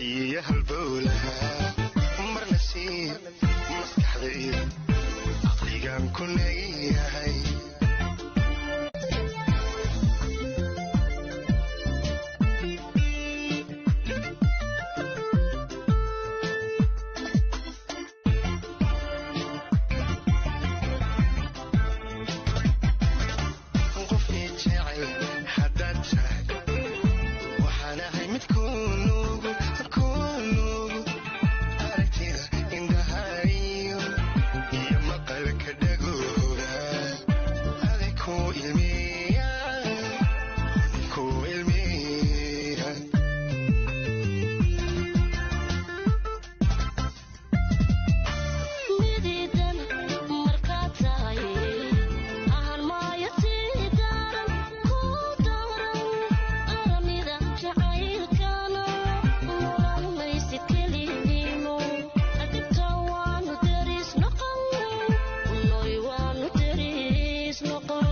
Gaarsiiya halbowlaha marna sii maskaxda iyo caqligan ku leeyahay. Qofkii jecel haddaad tahay, waxaan ahay mid ku nuugu ku nuugu aragtida indhahayo iyo maqalka dhagooga aday ku ilmiya ku ilmiya. Midiidan markaad tahay ahan maayo sii daran ku daran aramida jacaylkana nolan maysid keligimo dhibta waanu deris noqon noy waanu deris noqon.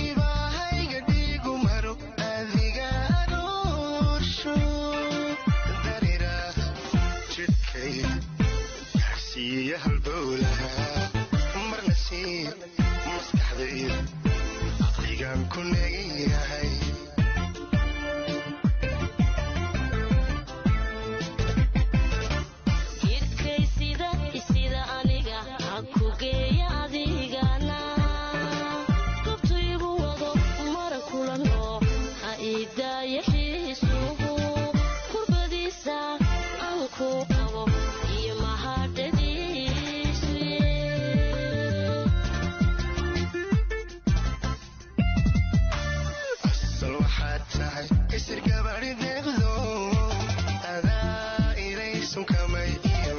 Ibahayga dhiigu maro adiga aroosho darira jidhkayga gaarsiiya halbowlaha marna sii maskaxda iyo caqligan ku leeyahay. Jidhkay sida sida aniga ha ku geeya adigana gobtu igu wado mara kulano ha ii daaya xiisuhu kurbadiisa aan ku qabo iyo mahadhadiisu. Asal waxaad tahay isir gabadhi deeqdo adaa ilaysun kamay iyo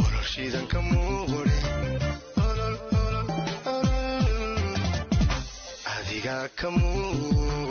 ololshiidan ka muure olol olol olol adigaa ka muure.